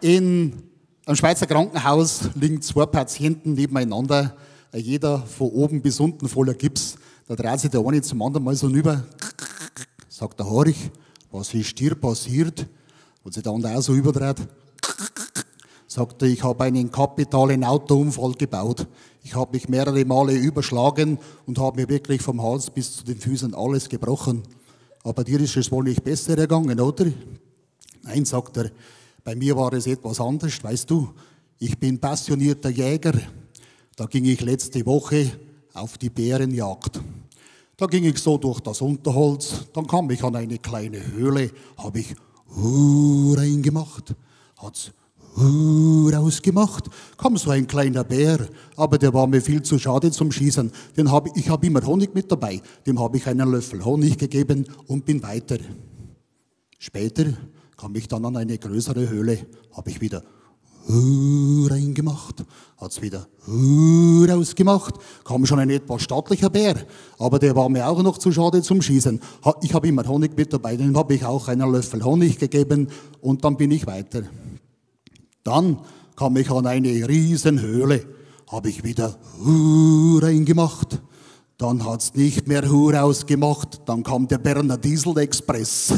In einem Schweizer Krankenhaus liegen zwei Patienten nebeneinander, jeder von oben bis unten voller Gips. Da dreht sich der eine zum anderen mal so rüber. Sagt der: „Horch, was ist dir passiert?" Und sich der andere auch so überdreht. Sagt er: „Ich habe einen kapitalen Autounfall gebaut. Ich habe mich mehrere Male überschlagen und habe mir wirklich vom Hals bis zu den Füßen alles gebrochen. Aber dir ist es wohl nicht besser ergangen, oder?" „Nein", sagt er, „bei mir war es etwas anders, weißt du. Ich bin passionierter Jäger. Da ging ich letzte Woche auf die Bärenjagd. Da ging ich so durch das Unterholz, dann kam ich an eine kleine Höhle, habe ich Hu reingemacht, hat's Hu rausgemacht, kam so ein kleiner Bär, aber der war mir viel zu schade zum Schießen. Ich habe immer Honig mit dabei, dem habe ich einen Löffel Honig gegeben und bin weiter. Später kam ich dann an eine größere Höhle, habe ich wieder Hu reingemacht, hat's wieder Hu rausgemacht, kam schon ein etwas stattlicher Bär, aber der war mir auch noch zu schade zum Schießen. Ich habe immer Honig mit dabei, dem habe ich auch einen Löffel Honig gegeben und dann bin ich weiter. Dann kam ich an eine Riesenhöhle, habe ich wieder Hu reingemacht, dann hat's nicht mehr Hu rausgemacht, dann kam der Berner Diesel Express."